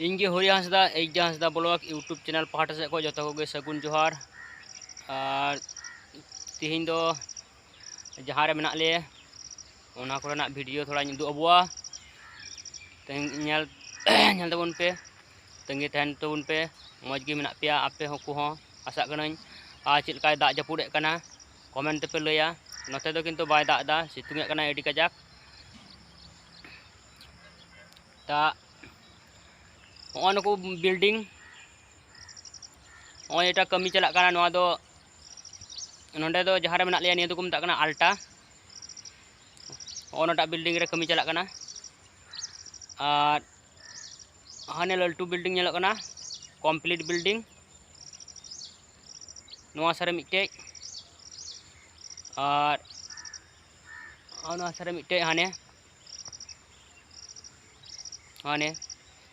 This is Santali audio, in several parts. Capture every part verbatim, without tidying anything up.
ᱤᱧ ᱜᱮ ᱦᱚᱨᱤ ᱦᱟᱸᱥᱫᱟ, ᱮᱭᱤᱪ ᱡᱮ ᱦᱟᱸᱥᱫᱟ ᱵᱞᱚᱜ YouTube ᱪᱮᱱᱮᱞ ᱯᱟᱦᱴᱟ ᱥᱮᱫ ᱠᱷᱚᱱ ᱡᱚᱛᱚ ᱠᱚᱜᱮ ᱥᱟᱹᱜᱩᱱ ᱡᱚᱦᱟᱨ᱾ ᱟᱨ ᱛᱤᱦᱤᱧ ᱫᱚ ᱡᱟᱦᱟᱸ ᱨᱮ ᱢᱮᱱᱟᱜ ᱞᱮᱭᱟ, ᱚᱱᱟ ᱠᱚᱨᱮᱱᱟᱜ ᱵᱷᱤᱰᱤᱭᱳ ᱛᱷᱚᱲᱟᱧ ᱩᱫᱩᱜ ᱟᱵᱚᱣᱟ᱾ ᱛᱮᱦᱮᱧ ᱧᱮᱞ, ᱧᱮᱞ ᱛᱟᱵᱚᱱ ᱯᱮ, ᱛᱟᱺᱜᱤ ᱛᱟᱦᱮᱱ ᱛᱟᱵᱚᱱ ᱯᱮ᱾ ᱢᱚᱡᱽ ᱜᱮ ᱢᱮᱱᱟᱜ ᱯᱮᱭᱟ ᱟᱯᱮ ᱦᱚᱸ, ᱠᱚ ᱦᱚᱸ ᱟᱥᱟᱜ ᱠᱟᱹᱱᱟᱹᱧ᱾ ᱟᱨ ᱪᱮᱫ ᱞᱮᱠᱟᱭ ᱫᱟᱜ ᱡᱟᱹᱯᱩᱫᱮᱫ ᱠᱟᱱᱟ, ᱠᱚᱢᱮᱱᱴ ᱛᱮᱯᱮ ᱞᱟᱹᱭᱟ᱾ ᱱᱚᱛᱮ ᱫᱚ ᱠᱤᱱᱛᱩ ᱵᱟᱭ ᱫᱟᱜ ᱮᱫᱟ, ᱥᱤᱛᱩᱝ ᱮᱫ ᱠᱟᱱᱟ ᱟᱹᱰᱤ ᱠᱟᱡᱟᱠ᱾ ᱫᱟᱜ ᱦᱚᱸᱜᱼᱚ ᱱᱩᱠᱩ ᱵᱤᱞᱰᱤᱝ, ᱱᱚᱜᱼᱚᱭ ᱮᱴᱟ ᱠᱟᱹᱢᱤ ᱪᱟᱞᱟᱜ ᱠᱟᱱᱟ᱾ ᱱᱚᱣᱟ ᱫᱚ, ᱱᱚᱸᱰᱮ ᱫᱚ ᱡᱟᱦᱟᱸ ᱨᱮ ᱢᱮᱱᱟᱜ ᱞᱮᱭᱟ, ᱱᱤᱭᱟᱹ ᱫᱚᱠᱚ ᱢᱮᱛᱟᱜ ᱠᱟᱱᱟ ᱟᱞᱴᱟ᱾ ᱱᱚᱜᱼᱚ ᱱᱚᱴᱟᱜ ᱵᱤᱞᱰᱤᱝ ᱨᱮ ᱠᱟᱹᱢᱤ ᱪᱟᱞᱟᱜ ᱠᱟᱱᱟ᱾ ᱟᱨ ᱦᱟᱱᱮ ᱞᱟᱹᱞᱴᱩ ᱵᱤᱞᱰᱤᱝ ᱧᱮᱞᱚᱜ ᱠᱟᱱᱟ, ᱠᱚᱢᱯᱞᱤᱴ ᱵᱤᱞᱰᱤᱝ᱾ ᱱᱚᱣᱟ ᱥᱟᱨᱮ ᱢᱤᱫᱴᱮᱡ, ᱟᱨ ᱱᱚᱣᱟ ᱥᱟᱨᱮ ᱢᱤᱫᱴᱮᱡ, ᱦᱟᱱᱮ ᱦᱟᱱᱮ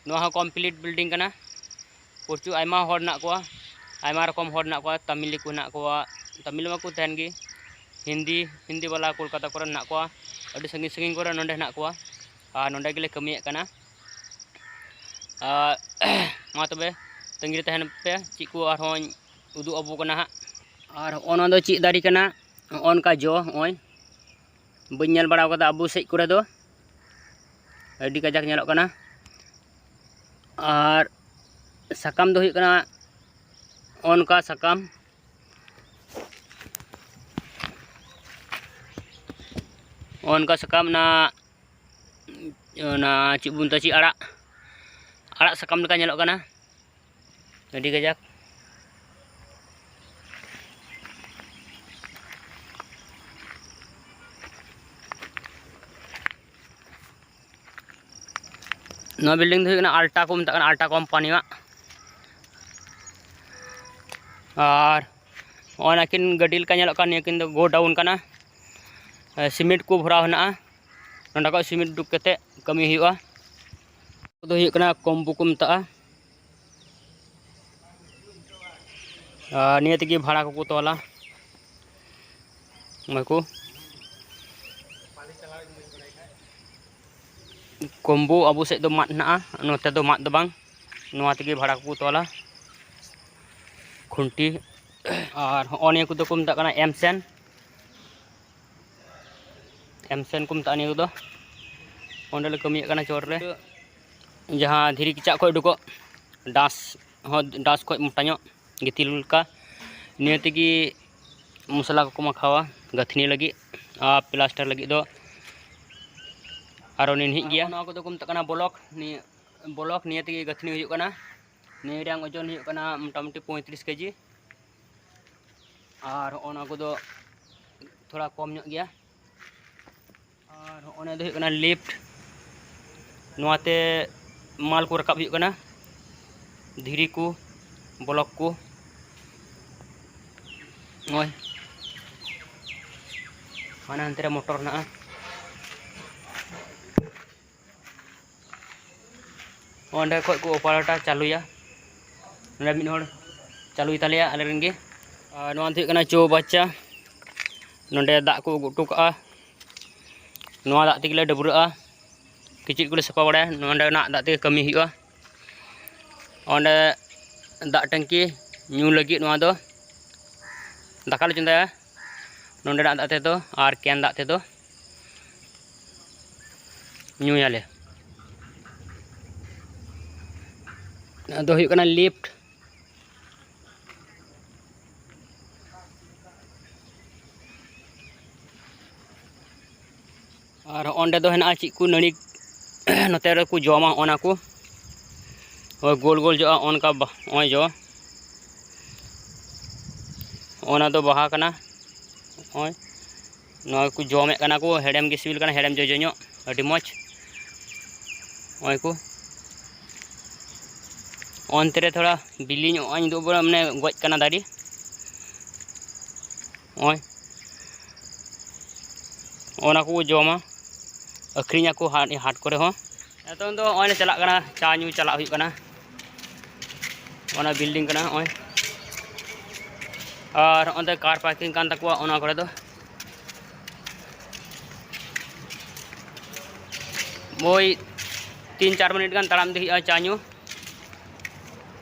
ᱱᱚᱣᱟ ᱦᱚᱸ ᱠᱚᱢᱯᱞᱤᱴ ᱵᱤᱞᱰᱤᱝ ᱠᱟᱱᱟ᱾ ᱯᱨᱚᱪᱩᱨ ᱟᱭᱢᱟ ᱦᱚᱲ ᱦᱮᱱᱟᱜ ᱠᱚᱣᱟ, ᱟᱭᱢᱟ ᱨᱚᱠᱚᱢ ᱦᱚᱲ ᱦᱮᱱᱟᱜ ᱠᱚᱣᱟ᱾ ᱛᱟᱢᱤᱞᱤ ᱠᱚ ᱦᱮᱱᱟᱜ ᱠᱚᱣᱟ, ᱛᱟᱢᱤᱞ ᱢᱟᱠᱚ ᱛᱟᱦᱮᱱ ᱜᱮ, ᱦᱤᱱᱫᱤ, ᱦᱤᱱᱫᱤ ᱵᱟᱞᱟ ᱠᱳᱞᱠᱟᱛᱟ ᱠᱚᱨᱮ ᱦᱮᱱᱟᱜ ᱠᱚᱣᱟ, ᱟᱹᱰᱤ ᱥᱟᱺᱜᱤᱧ ᱥᱟᱺᱜᱤᱧ ᱠᱚᱨᱮ ᱱᱚᱸᱰᱮ ᱦᱮᱱᱟᱜ ᱠᱚᱣᱟ᱾ ᱟᱨ ᱱᱚᱸᱰᱮ ᱜᱮᱞᱮ ᱠᱟᱹᱢᱤᱭᱮᱫ ᱠᱟᱱᱟ᱾ ᱟᱨ ᱢᱟ ᱛᱚᱵᱮ ᱛᱟᱺᱜᱤ ᱨᱮ ᱛᱟᱦᱮᱱ ᱯᱮ, ᱪᱮᱫ ᱠᱚ ᱟᱨᱦᱚᱸᱧ ᱩᱫᱩᱜ ᱟᱵᱚ ᱠᱟᱱᱟ ᱦᱟᱸᱜ᱾ ᱟᱨ ᱦᱚᱸᱜᱼᱚ ᱱᱚᱣᱟ ᱫᱚ ᱪᱮᱫ ᱫᱟᱨᱮ ᱠᱟᱱᱟ? ᱦᱚᱸᱜᱼᱚ ᱱᱚᱝᱠᱟ ᱡᱚ, ᱦᱚᱸᱜᱼᱚᱭ ᱵᱟᱹᱧ ᱧᱮᱞ ᱵᱟᱲᱟ ᱟᱠᱟᱫᱟ ᱟᱵᱚ ᱥᱮᱫ ᱠᱚᱨᱮ ᱫᱚ, ᱟᱹᱰᱤ ᱠᱟᱡᱟᱠ ᱧᱮᱞᱚᱜ ᱠᱟᱱᱟ᱾ ᱟᱨ ᱥᱟᱠᱟᱢ ᱫᱚ ᱦᱩᱭᱩᱜ ᱠᱟᱱᱟ ᱚᱱᱠᱟ ᱥᱟᱠᱟᱢ, ᱚᱱᱠᱟ ᱥᱟᱠᱟᱢ ᱚᱱᱟ, ᱚᱱᱟ ᱪᱮᱫ ᱵᱚᱱ ᱢᱮᱛᱟᱜᱼᱟ, ᱪᱮᱫ ᱟᱲᱟᱜ, ᱟᱲᱟᱜ ᱥᱟᱠᱟᱢ ᱞᱮᱠᱟ ᱧᱮᱞᱚᱜ ᱠᱟᱱᱟ ᱟᱹᱰᱤ ᱠᱟᱡᱟᱠ᱾ ᱱᱚᱣᱟ ᱵᱤᱞᱰᱤᱝ ᱫᱚ ᱦᱩᱭᱩᱜ ᱠᱟᱱᱟ ᱟᱞᱴᱟ ᱠᱚ ᱢᱮᱛᱟᱜ ᱠᱟᱱᱟ, ᱟᱞᱴᱟ ᱠᱳᱢᱯᱟᱱᱤᱭᱟᱜ᱾ ᱟᱨ ᱱᱚᱜᱼᱚᱭ ᱱᱟᱠᱤᱱ ᱜᱟᱹᱰᱤ ᱞᱮᱠᱟ ᱧᱮᱞᱚᱜ ᱠᱟᱱ, ᱱᱤᱭᱟᱹ ᱠᱤᱱ ᱫᱚ ᱜᱳᱰᱟᱣᱩᱱ ᱠᱟᱱᱟ᱾ ᱮ, ᱥᱤᱢᱮᱱᱴ ᱠᱚ ᱵᱷᱚᱨᱟᱣ ᱦᱮᱱᱟᱜᱼᱟ᱾ ᱱᱚᱸᱰᱮ ᱠᱷᱚᱱ ᱥᱤᱢᱮᱱᱴ ᱩᱰᱩᱠ ᱠᱟᱛᱮ ᱠᱟᱹᱢᱤ ᱦᱩᱭᱩᱜᱼᱟ᱾ ᱫᱚ ᱦᱩᱭᱩᱜ ᱠᱟᱱᱟ ᱠᱚᱢᱵᱩ ᱠᱚ ᱢᱮᱛᱟᱜᱼᱟ᱾ ᱟᱨ ᱱᱤᱭᱟᱹ ᱛᱮᱜᱮ ᱵᱷᱟᱲᱟ ᱠᱚᱠᱚ ᱛᱚᱞᱟ᱾ ᱚᱱᱟ ᱠᱚ ᱠᱚᱢᱵᱩ ᱟᱵᱚ ᱥᱮᱫ ᱫᱚ ᱢᱟᱫ ᱦᱮᱱᱟᱜᱼᱟ, ᱱᱚᱛᱮ ᱫᱚ ᱢᱟᱫ ᱫᱚ ᱵᱟᱝ, ᱱᱚᱣᱟ ᱛᱮᱜᱮ ᱵᱷᱟᱲᱟ ᱠᱚᱠᱚ ᱛᱚᱞᱟ ᱠᱷᱩᱱᱴᱤ᱾ ᱟᱨ ᱦᱚᱸᱜᱼᱚ ᱱᱤᱭᱟᱹ ᱠᱚᱫᱚ ᱠᱚ ᱢᱮᱛᱟᱜ ᱠᱟᱱᱟ ᱮᱢᱥᱮᱱ, ᱮᱢᱥᱮᱱ ᱠᱚ ᱢᱮᱛᱟᱜᱼᱟ ᱱᱤᱭᱟᱹ ᱠᱚᱫᱚ᱾ ᱚᱸᱰᱮ ᱞᱮ ᱠᱟᱹᱢᱤᱭᱮᱫ ᱠᱟᱱᱟ ᱪᱚᱴ ᱨᱮ, ᱡᱟᱦᱟᱸ ᱫᱷᱤᱨᱤ ᱠᱮᱪᱟᱜ ᱠᱷᱚᱱ ᱩᱰᱩᱠᱚᱜ ᱰᱟᱥ ᱦᱚᱸ, ᱰᱟᱥ ᱠᱷᱚᱱ ᱢᱚᱴᱟ ᱧᱚᱜ ᱜᱤᱛᱤᱞ ᱞᱮᱠᱟ, ᱱᱤᱭᱟᱹ ᱛᱮᱜᱮ ᱢᱚᱥᱞᱟ ᱠᱚᱠᱚ ᱢᱟᱠᱷᱟᱣᱟ ᱜᱟᱹᱛᱷᱱᱤ ᱞᱟᱹᱜᱤᱫ᱾ ᱟᱨ ᱯᱞᱟᱥᱴᱟᱨ ᱞᱟᱹᱜᱤᱫ ᱫᱚ ᱟᱨᱚ ᱱᱤᱱᱦᱤᱡ ᱜᱮᱭᱟ᱾ ᱱᱚᱣᱟ ᱠᱚᱫᱚ ᱠᱚ ᱢᱮᱛᱟᱜ ᱠᱟᱱᱟ ᱵᱞᱚᱠ᱾ ᱱᱤᱭᱟᱹ ᱵᱞᱚᱠ ᱱᱤᱭᱟᱹ ᱛᱮᱜᱮ ᱜᱟᱹᱛᱷᱱᱤ ᱦᱩᱭᱩᱜ ᱠᱟᱱᱟ᱾ ᱱᱤᱭᱟᱹ ᱨᱮᱭᱟᱜ ᱳᱡᱚᱱ ᱦᱩᱭᱩᱜ ᱠᱟᱱᱟ ᱢᱚᱴᱟᱢᱩᱴᱤ ᱯᱚᱸᱭᱛᱨᱤᱥ ᱠᱮᱡᱤ᱾ ᱟᱨ ᱦᱚᱸᱜᱼᱚ ᱱᱚᱣᱟ ᱠᱚᱫᱚ ᱛᱷᱚᱲᱟ ᱠᱚᱢ ᱧᱚᱜ ᱜᱮᱭᱟ᱾ ᱟᱨ ᱦᱚᱸᱜᱼᱚ ᱱᱚᱣᱟ ᱫᱚ ᱦᱩᱭᱩᱜ ᱠᱟᱱᱟ ᱞᱤᱯᱷᱴ, ᱱᱚᱣᱟᱛᱮ ᱢᱟᱞ ᱠᱚ ᱨᱟᱠᱟᱵ ᱦᱩᱭᱩᱜ ᱠᱟᱱᱟ, ᱫᱷᱤᱨᱤ ᱠᱚ, ᱵᱞᱚᱠ ᱠᱚ᱾ ᱱᱚᱜᱼᱚᱭ ᱦᱟᱱᱟ ᱦᱟᱱᱛᱮ ᱨᱮ ᱢᱚᱴᱚᱨ ᱦᱮᱱᱟᱜᱼᱟ᱾ ᱚᱸᱰᱮ ᱠᱷᱚᱡ ᱠᱚ ᱚᱯᱟᱨᱮᱴᱟᱨ ᱪᱟᱹᱞᱩᱭᱟ᱾ ᱱᱚᱰᱮ ᱢᱤᱫ ᱦᱚᱲ ᱪᱟᱹᱞᱩᱭ ᱛᱟᱞᱮᱭᱟ ᱟᱞᱮ ᱨᱮᱱ ᱜᱮ᱾ ᱟᱨ ᱱᱚᱣᱟ ᱫᱚ ᱦᱩᱭᱩᱜ ᱠᱟᱱᱟ ᱪᱳᱣᱵᱟᱪᱪᱟ᱾ ᱱᱚᱰᱮ ᱫᱟᱜ ᱠᱚ ᱟᱹᱜᱩ ᱦᱚᱴᱚ ᱠᱟᱜᱼᱟ, ᱱᱚᱣᱟ ᱫᱟᱜ ᱛᱮᱜᱮ ᱞᱮ ᱰᱟᱹᱵᱽᱨᱟᱹᱜᱼᱟ, ᱠᱤᱪᱨᱤᱡ ᱠᱚᱞᱮ ᱥᱟᱯᱷᱟ ᱵᱟᱲᱟᱭᱟ, ᱱᱚᱰᱮᱱᱟᱜ ᱫᱟᱜ ᱛᱮᱜᱮ ᱠᱟᱹᱢᱤ ᱦᱩᱭᱩᱜᱼᱟ᱾ ᱚᱸᱰᱮ ᱫᱟᱜ ᱴᱮᱝᱠᱤ ᱧᱩ ᱞᱟᱹᱜᱤᱫ ᱱᱚᱣᱟ ᱫᱚ ᱫᱟᱠᱟ ᱞᱮ ᱪᱚᱸᱫᱟᱭᱟ ᱱᱚᱰᱮᱱᱟᱜ ᱫᱟᱜ ᱛᱮᱫᱚ, ᱟᱨ ᱠᱮᱱ ᱫᱟᱜ ᱛᱮᱫᱚ ᱧᱩᱭᱟᱞᱮ᱾ ᱟᱫᱚ ᱦᱩᱭᱩᱜ ᱠᱟᱱᱟ ᱞᱤᱯᱷᱴ᱾ ᱟᱨ ᱚᱸᱰᱮ ᱫᱚ ᱦᱮᱱᱟᱜᱼᱟ ᱪᱮᱫ ᱠᱚ ᱱᱟᱹᱲᱤ, ᱱᱚᱛᱮ ᱨᱮᱠᱚ ᱡᱚᱢᱟ ᱚᱱᱟ ᱠᱚ᱾ ᱦᱳᱭ, ᱜᱳᱞ ᱜᱳᱞ ᱡᱚᱜᱼᱟ ᱚᱱᱠᱟ ᱵᱟ-, ᱱᱚᱜᱼᱚᱭ ᱡᱚ, ᱚᱱᱟ ᱫᱚ ᱵᱟᱦᱟ ᱠᱟᱱᱟ᱾ ᱱᱚᱜᱼᱚᱭ ᱱᱚᱣᱟ ᱠᱚ ᱡᱚᱢᱮᱫ ᱠᱟᱱᱟ ᱠᱚ, ᱦᱮᱲᱮᱢ ᱜᱮ ᱥᱤᱵᱤᱞ ᱠᱟᱱᱟ, ᱦᱮᱲᱮᱢ ᱡᱚᱡᱚ ᱧᱚᱜ, ᱟᱹᱰᱤ ᱢᱚᱡᱽ᱾ ᱱᱚᱜᱼᱚᱭ ᱠᱚ ᱚᱱᱛᱮ ᱨᱮ ᱛᱷᱚᱲᱟ ᱵᱤᱞᱤ ᱧᱚᱜ ᱤᱧ ᱫᱩ ᱵᱚᱞᱮ, ᱢᱟᱱᱮ ᱜᱚᱡ ᱠᱟᱱᱟ ᱫᱟᱨᱮ᱾ ᱱᱚᱜᱼᱚᱭ ᱚᱱᱟ ᱠᱚ ᱡᱚᱢᱟ, ᱟᱹᱠᱷᱨᱤᱧᱟᱠᱚ ᱦᱟᱴ, ᱦᱟᱴ ᱠᱚᱨᱮ ᱦᱚᱸ᱾ ᱱᱤᱛᱚᱝ ᱫᱚ ᱱᱚᱜᱼᱚᱭ ᱞᱮ ᱪᱟᱞᱟᱜ ᱠᱟᱱᱟ, ᱪᱟ ᱧᱩ ᱪᱟᱞᱟᱜ ᱦᱩᱭᱩᱜ ᱠᱟᱱᱟ ᱚᱱᱟ ᱵᱤᱞᱰᱤᱝ ᱠᱟᱱᱟ ᱱᱚᱜᱼᱚᱭ᱾ ᱟᱨ ᱚᱸᱰᱮ ᱠᱟᱨ ᱯᱟᱨᱠᱤᱝ ᱠᱟᱱ ᱛᱟᱠᱚᱣᱟ ᱚᱱᱟ ᱠᱚᱨᱮ ᱫᱚ᱾ ᱳᱭ ᱛᱤᱱ ᱪᱟᱨ ᱢᱤᱱᱤᱴ ᱜᱟᱱ ᱛᱟᱲᱟᱢ ᱤᱫᱤ ᱦᱩᱭᱩᱜᱼᱟ ᱪᱟ ᱧᱩ᱾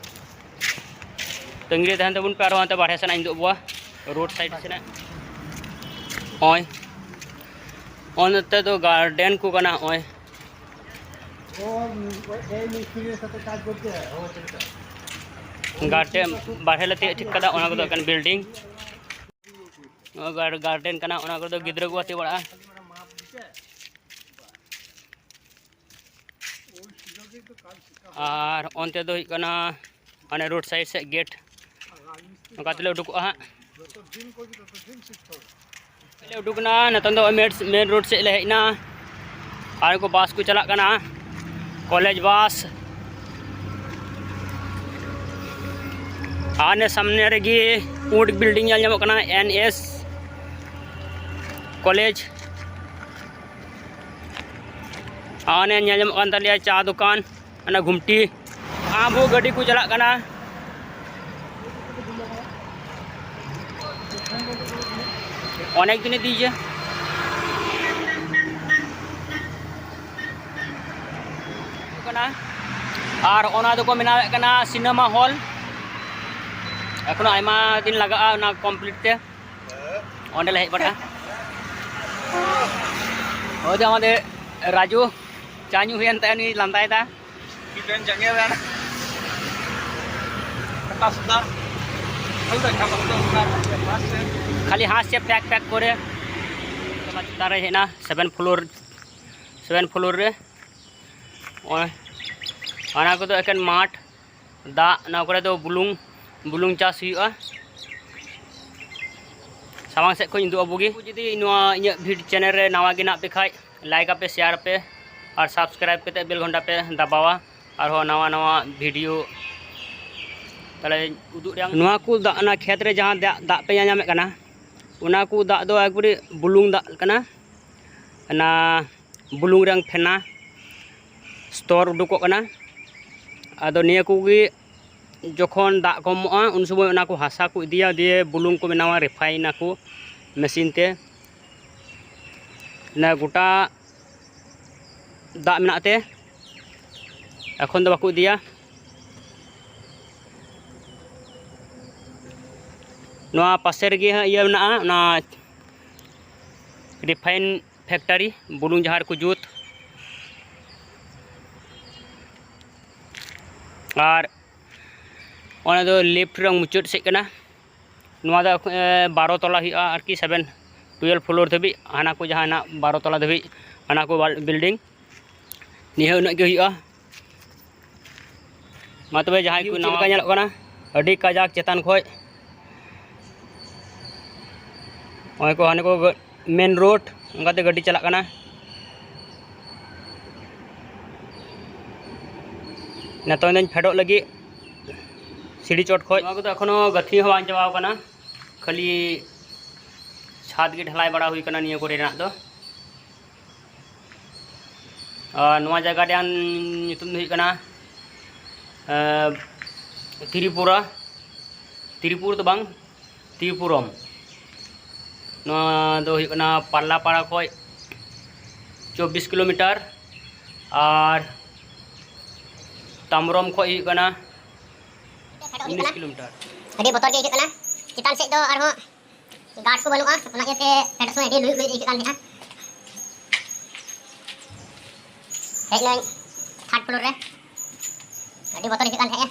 ᱛᱟᱺᱜᱤ ᱨᱮ ᱛᱟᱦᱮᱱ ᱛᱟᱵᱚᱱ ᱯᱮ, ᱟᱨᱦᱚᱸ ᱦᱟᱱᱛᱮ ᱵᱟᱨᱦᱮ ᱥᱮᱱᱟᱜ ᱤᱧ ᱩᱫᱩᱜ ᱟᱵᱚᱣᱟ, ᱨᱳᱰ ᱥᱟᱭᱤᱰ ᱥᱮᱱᱟᱜ᱾ ᱱᱚᱜᱼᱚᱭ, ᱱᱚᱜᱼᱚᱭ ᱱᱚᱛᱮ ᱫᱚ ᱜᱟᱨᱰᱮᱱ ᱠᱚ ᱠᱟᱱᱟ᱾ ᱱᱚᱜᱼᱚᱭ ᱜᱟᱨᱰᱮᱱ ᱵᱟᱨᱦᱮ ᱞᱮ ᱛᱤᱭᱳᱜ ᱴᱷᱤᱠ ᱠᱟᱫᱟ, ᱚᱱᱟ ᱠᱚᱫᱚ ᱮᱠᱮᱱ ᱵᱤᱞᱰᱤᱝ᱾ ᱱᱚᱣᱟ ᱜᱟᱨ-, ᱜᱟᱨᱰᱮᱱ ᱠᱟᱱᱟ, ᱚᱱᱟ ᱠᱚᱨᱮ ᱫᱚ ᱜᱤᱫᱽᱨᱟᱹ ᱠᱚ ᱜᱟᱛᱮ ᱵᱟᱲᱟᱜᱼᱟ᱾ ᱟᱨ ᱚᱱᱛᱮ ᱫᱚ ᱦᱩᱭᱩᱜ ᱠᱟᱱᱟ ᱢᱟᱱᱮ ᱨᱳᱰ ᱥᱟᱭᱤᱰ ᱥᱮᱫ ᱜᱮᱴ, ᱱᱚᱝᱠᱟ ᱛᱮᱞᱮ ᱩᱰᱩᱠᱚᱜᱼᱟ ᱦᱟᱸᱜ᱾ ᱞᱮ ᱩᱰᱩᱠ ᱮᱱᱟ, ᱱᱤᱛᱚᱝ ᱫᱚ ᱢᱮᱱ, ᱢᱮᱱ ᱨᱳᱰ ᱥᱮᱫ ᱞᱮ ᱦᱮᱡ ᱮᱱᱟ᱾ ᱟᱨ ᱩᱱᱠᱩ ᱵᱟᱥ ᱠᱚ ᱪᱟᱞᱟᱜ ᱠᱟᱱᱟ, ᱠᱚᱞᱮᱡᱽ ᱵᱟᱥ᱾ ᱟᱨ ᱱᱮ ᱥᱟᱢᱱᱮ ᱨᱮᱜᱮ ᱯᱩᱸᱰ ᱵᱤᱞᱰᱤᱝ ᱧᱮᱞ ᱧᱟᱢᱚᱜ ᱠᱟᱱᱟ, ᱮᱱ ᱮᱥ ᱠᱚᱞᱮᱡᱽ᱾ ᱟᱨ ᱚᱱᱮ ᱧᱮᱞ ᱧᱟᱢᱚᱜ ᱠᱟᱱ ᱛᱟᱞᱮᱭᱟ ᱪᱟ ᱫᱚᱠᱟᱱ, ᱚᱱᱟ ᱜᱷᱩᱢᱴᱤ᱾ ᱟᱵᱚ ᱜᱟᱹᱰᱤ ᱠᱚ ᱪᱟᱞᱟᱜ ᱠᱟᱱᱟ᱾ ᱚᱱᱮᱠ ᱫᱤᱱ ᱫᱤᱭᱮ ᱠᱟᱱᱟ᱾ ᱟᱨ ᱚᱱᱟ ᱫᱚᱠᱚ ᱵᱮᱱᱟᱣᱮᱫ ᱠᱟᱱᱟ ᱥᱤᱱᱮᱢᱟ ᱦᱚᱞ᱾ ᱮᱠᱷᱚᱱᱳ ᱟᱭᱢᱟ ᱫᱤᱱ ᱞᱟᱜᱟᱜᱼᱟ ᱚᱱᱟ ᱠᱚᱢᱯᱞᱤᱴ ᱛᱮ᱾ ᱚᱸᱰᱮ ᱞᱮ ᱦᱮᱡ ᱵᱟᱲᱟᱜᱼᱟ᱾ ᱳᱭ ᱡᱮ ᱟᱢᱟᱫᱮᱨ ᱨᱟᱡᱩ ᱪᱟ ᱧᱩ ᱦᱩᱭᱮᱱ ᱛᱟᱭᱟ, ᱩᱱᱤ ᱞᱟᱸᱫᱟᱭᱮᱫᱟ᱾ ᱠᱷᱟᱹᱞᱤ ᱦᱟᱸᱥ ᱪᱮ ᱯᱮᱠ ᱯᱮᱠ ᱠᱚᱨᱮ᱾ ᱪᱮᱛᱟᱱ ᱨᱮ ᱦᱮᱡ ᱮᱱᱟ, ᱥᱮᱵᱷᱮᱱ ᱯᱷᱞᱳᱨ, ᱥᱮᱵᱷᱮᱱ ᱯᱷᱞᱳᱨ ᱨᱮ᱾ ᱱᱚᱜᱼᱚᱭ ᱚᱱᱟ ᱠᱚᱫᱚ ᱮᱠᱮᱱ ᱢᱟᱴᱷ, ᱫᱟᱜ, ᱱᱚᱣᱟ ᱠᱚᱨᱮ ᱫᱚ ᱵᱩᱞᱩᱝ, ᱵᱩᱞᱩᱝ ᱪᱟᱥ ᱦᱩᱭᱩᱜᱼᱟ᱾ ᱥᱟᱢᱟᱝ ᱥᱮᱫ ᱠᱷᱚᱱ ᱤᱧ ᱩᱫᱩᱜ ᱟᱵᱚ ᱜᱮ᱾ ᱡᱩᱫᱤ ᱱᱚᱣᱟ ᱤᱧᱟᱹᱜ ᱵᱷᱤᱰ ᱪᱮᱱᱮᱞ ᱨᱮ ᱱᱟᱣᱟ ᱜᱮ ᱢᱮᱱᱟᱜ ᱯᱮ ᱠᱷᱟᱡ, ᱞᱟᱭᱤᱠ ᱟᱯᱮ, ᱥᱮᱭᱟᱨ ᱟᱯᱮ ᱟᱨ ᱥᱟᱵᱥᱠᱨᱟᱭᱤᱵ ᱠᱟᱛᱮ ᱵᱮᱞ ᱜᱷᱚᱱᱴᱟ ᱯᱮ ᱫᱟᱵᱟᱣᱟ᱾ ᱟᱨᱦᱚᱸ ᱱᱟᱣᱟ ᱱᱟᱣᱟ ᱵᱷᱤᱰᱤᱭᱳ ᱛᱟᱦᱞᱮ ᱩᱫᱩᱜ ᱨᱮᱭᱟᱜ᱾ ᱱᱚᱣᱟ ᱠᱚ ᱫᱟᱜ, ᱚᱱᱟ ᱠᱷᱮᱛ ᱨᱮ ᱡᱟᱦᱟᱸ ᱫᱟᱜ, ᱫᱟᱜ ᱯᱮ ᱧᱮᱞ ᱧᱟᱢᱮᱫ ᱠᱟᱱᱟ, ᱚᱱᱟ ᱠᱚ ᱫᱟᱜ ᱫᱚ ᱮᱠᱵᱟᱨᱮ ᱵᱩᱞᱩᱝ ᱫᱟᱜ ᱠᱟᱱᱟ᱾ ᱚᱱᱟ ᱵᱩᱞᱩᱝ ᱨᱮᱭᱟᱜ ᱯᱷᱮᱱᱟ ᱥᱛᱚᱨ ᱩᱰᱩᱠᱚᱜ ᱠᱟᱱᱟ᱾ ᱟᱫᱚ ᱱᱤᱭᱟᱹ ᱠᱚᱜᱮ ᱡᱚᱠᱷᱚᱱ ᱫᱟᱜ ᱠᱚᱢᱚᱜᱼᱟ, ᱩᱱ ᱥᱚᱢᱚᱭ ᱚᱱᱟ ᱠᱚ ᱦᱟᱥᱟ ᱠᱚ ᱤᱫᱤᱭᱟ, ᱫᱤᱭᱮ ᱵᱩᱞᱩᱝ ᱠᱚ ᱵᱮᱱᱟᱣᱟ, ᱨᱤᱯᱷᱟᱭᱤᱱ ᱟᱠᱚ ᱢᱮᱥᱤᱱ ᱛᱮ᱾ ᱚᱱᱟ ᱜᱚᱴᱟ ᱫᱟᱜ ᱢᱮᱱᱟᱜ ᱛᱮ ᱮᱠᱷᱚᱱ ᱫᱚ ᱵᱟᱠᱚ ᱤᱫᱤᱭᱟ᱾ ᱱᱚᱣᱟ ᱯᱟᱥᱮ ᱨᱮᱜᱮ ᱦᱟᱸᱜ ᱤᱭᱟᱹ ᱢᱮᱱᱟᱜᱼᱟ, ᱚᱱᱟ ᱨᱤᱯᱷᱟᱭᱤᱱ ᱯᱷᱮᱠᱴᱟᱨᱤ, ᱵᱩᱞᱩᱝ ᱡᱟᱦᱟᱸ ᱨᱮᱠᱚ ᱡᱩᱛ᱾ ᱟᱨ ᱚᱱᱟ ᱫᱚ ᱞᱮᱯᱷᱴ ᱨᱮ ᱢᱩᱪᱟᱹᱫ ᱥᱮᱫ ᱠᱟᱱᱟ᱾ ᱱᱚᱣᱟ ᱫᱚ, ᱮ, ᱵᱟᱨᱚ ᱛᱚᱞᱟ ᱦᱩᱭᱩᱜᱼᱟ ᱟᱨᱠᱤ, ᱥᱮᱵᱷᱮᱱ, ᱴᱩᱭᱮᱞᱵᱷ ᱯᱷᱞᱳᱨ ᱫᱷᱟᱹᱵᱤᱡ, ᱦᱟᱱᱟ ᱠᱚ ᱡᱟᱦᱟᱸ ᱦᱮᱱᱟᱜ ᱵᱟᱨᱚ ᱛᱚᱞᱟ ᱫᱷᱟᱹᱵᱤᱡ, ᱦᱟᱱᱟ ᱠᱚ ᱵᱟᱞ-, ᱵᱤᱞᱰᱤᱝ᱾ ᱱᱤᱭᱟᱹ ᱩᱱᱟᱹᱜ ᱜᱮ ᱦᱩᱭᱩᱜᱼᱟ᱾ ᱢᱟ ᱛᱚᱵᱮ, ᱡᱟᱦᱟᱸᱭ ᱠᱚ ᱪᱮᱫ ᱱᱟᱣᱟ ᱞᱮᱠᱟ ᱧᱮᱞᱚᱜ ᱠᱟᱱᱟ, ᱟᱹᱰᱤ ᱠᱟᱡᱟᱠ ᱪᱮᱛᱟᱱ ᱠᱷᱚᱡ᱾ ᱱᱚᱜᱼᱚᱭ ᱠᱚ, ᱦᱟᱱᱮ ᱠᱚ ᱢᱮᱱ ᱨᱳᱰ, ᱚᱱᱠᱟᱛᱮ ᱜᱟᱹᱰᱤ ᱪᱟᱞᱟᱜ ᱠᱟᱱᱟ᱾ ᱱᱤᱛᱚᱝ ᱫᱚᱧ ᱯᱷᱮᱰᱚᱜ ᱞᱟᱹᱜᱤᱫ ᱥᱤᱲᱤ ᱪᱚᱴ ᱠᱷᱚᱡ᱾ ᱱᱚᱣᱟ ᱠᱚᱫᱚ ᱮᱠᱷᱚᱱᱳ ᱜᱟᱹᱛᱷᱱᱤ ᱦᱚᱸ ᱵᱟᱝ ᱪᱟᱵᱟᱣ ᱠᱟᱱᱟ, ᱠᱷᱟᱹᱞᱤ ᱪᱷᱟᱫᱽ ᱜᱮ ᱰᱷᱟᱞᱟᱭ ᱵᱟᱲᱟ ᱦᱩᱭ ᱠᱟᱱᱟ ᱱᱤᱭᱟᱹ ᱠᱚᱨᱮ ᱨᱮᱱᱟᱜ ᱫᱚ᱾ ᱟᱨ ᱱᱚᱣᱟ ᱡᱟᱭᱜᱟ ᱨᱮᱭᱟᱜ ᱧᱩᱛᱩᱢ ᱫᱚ ᱦᱩᱭᱩᱜ ᱠᱟᱱᱟ, ᱮᱸ, ᱛᱨᱤᱯᱩᱨᱟ, ᱛᱨᱤᱯᱩᱨ ᱫᱚ ᱵᱟᱝ, ᱛᱨᱤᱯᱩᱨᱚᱢ᱾ ᱱᱚᱣᱟ ᱫᱚ ᱦᱩᱭᱩᱜ ᱠᱟᱱᱟ ᱯᱟᱨᱞᱟᱯᱟᱲᱟ ᱠᱷᱚᱡ ᱪᱚᱵᱵᱤᱥ ᱠᱤᱞᱳᱢᱤᱴᱟᱨ ᱟᱨ ᱛᱟᱢᱨᱚᱢ ᱠᱷᱚᱡ ᱦᱩᱭᱩᱜ ᱠᱟᱱᱟ ᱩᱱᱤᱥ ᱠᱤᱞᱳᱢᱤᱴᱟᱨ᱾ ᱟᱹᱰᱤ ᱵᱚᱛᱚᱨ ᱜᱮ ᱟᱹᱭᱠᱟᱹᱜ ᱠᱟᱱᱟ᱾ ᱪᱮᱛᱟᱱ ᱥᱮᱫ ᱫᱚ ᱟᱨᱦᱚᱸ ᱜᱟᱨᱰ ᱠᱚ ᱵᱟᱹᱱᱩᱜᱼᱟ, ᱚᱱᱟ ᱤᱭᱟᱹᱛᱮ ᱯᱷᱮᱰᱚᱜ ᱥᱚᱢᱚᱭ ᱟᱹᱰᱤ ᱞᱩᱭᱩᱜ ᱞᱩᱭᱩᱜ ᱟᱹᱭᱠᱟᱹᱜ ᱠᱟᱱ ᱛᱟᱦᱮᱸᱱᱟ᱾ ᱦᱮᱡ ᱱᱟᱹᱧ ᱛᱷᱟᱨᱰ ᱯᱷᱞᱳᱨ ᱨᱮ, ᱟᱹᱰᱤ ᱵᱚᱛᱚᱨ ᱟᱹᱭᱠᱟᱹᱜ ᱠᱟᱱ ᱛᱟᱦᱮᱸᱜᱼᱟ᱾